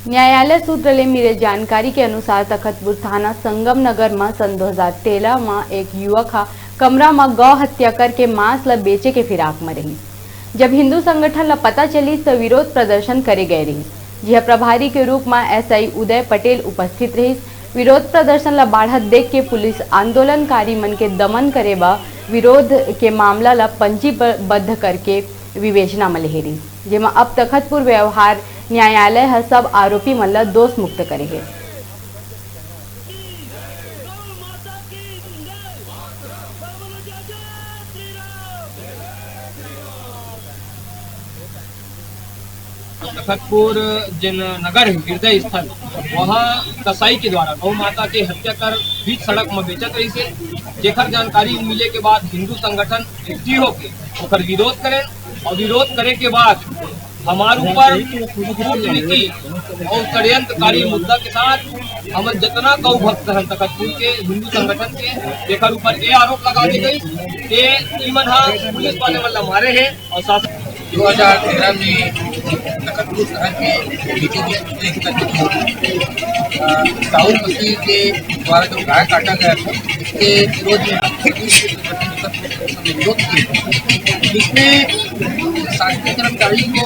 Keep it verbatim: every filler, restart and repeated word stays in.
न्यायालय सूत्र ले मिले जानकारी के अनुसार, तखतपुर थाना संगम नगर म सन दो हज़ार तेरह म एक युवक ह कमरा म गौ हत्या करके मांस ल बेचे के फिराक म रहिस। जब हिंदू संगठन ल पता चलिस, त विरोध प्रदर्शन करे गए रहिस, जिहां प्रभारी के रूप म एसआई उदय पटेल उपस्थित रहिस। विरोध प्रदर्शन ल बाढ़त देख के पुलिस आंदोलनकारी मन के दमन करे बर विरोध के मामला ल पंजीबद्ध करके विवेचना म लेहे रहिस, जेमा अब तखतपुर व्यवहार न्यायालय ह सब आरोपी मन ल दोष मुक्त करे हे। तखतपुर जेन नगर हे, गिरजा स्थल, वहाँ कसाई के द्वारा गौ माता के हत्या कर बीच सड़क म बेचत रहिस हे, जेकर जानकारी मिले के बाद हिंदू संगठन एकजुट होके ओकर विरोध करे और विरोध करे के बाद हमार ऊपर कूटनीति और षड्यंत्रकारी मुद्दा के साथ हमन जतना गौ भक्त हन तखतपुर के हिंदू संगठन के, एकर ऊपर ये आरोप लगा दी गई कि इमन हा पुलिस वाले मन ला मारे हे और साथ दो हज़ार तेरह में तखतपुर शहर के बीचों बीच में एक तक, अ, साहू मसीह के द्वारा जो गाय काटा गया था, इसके विरोध में हम विरोध किए, जिसमें शासकीय कर्मचारी को